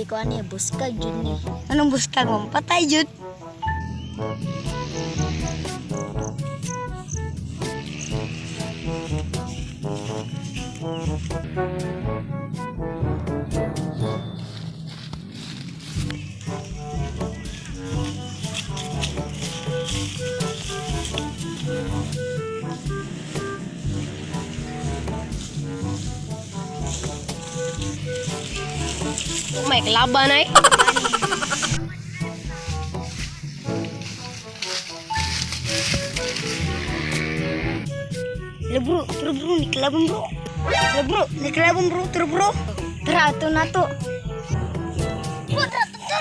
ko ani, buskag jud ni. Anong buskag mo? Patay jud. May kalaban ay. Hala bro, tara bro, niklaban bro. Hala bro, niklaban bro, tara bro. Tara, ato na to. Bro, tara, tara.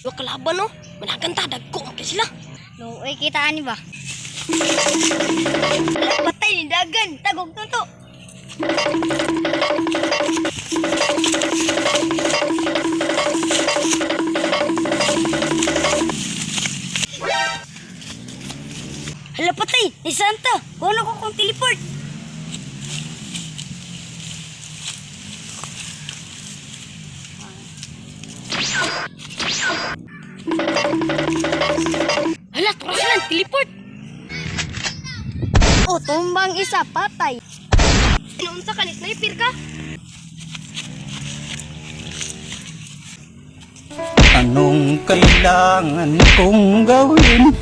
Wa kalaban no. Managan ta dagko man kay sila. No, ay kita ani ba? Hala, patay ni dagan, tagog to to. Hala patay, ni Santa. Kuno ko kong teleport. Hala, tara sila teleport. Oh, tumbang isa, patay. Inuunsa ka ni sniper ka? Anong kailangan kong gawin?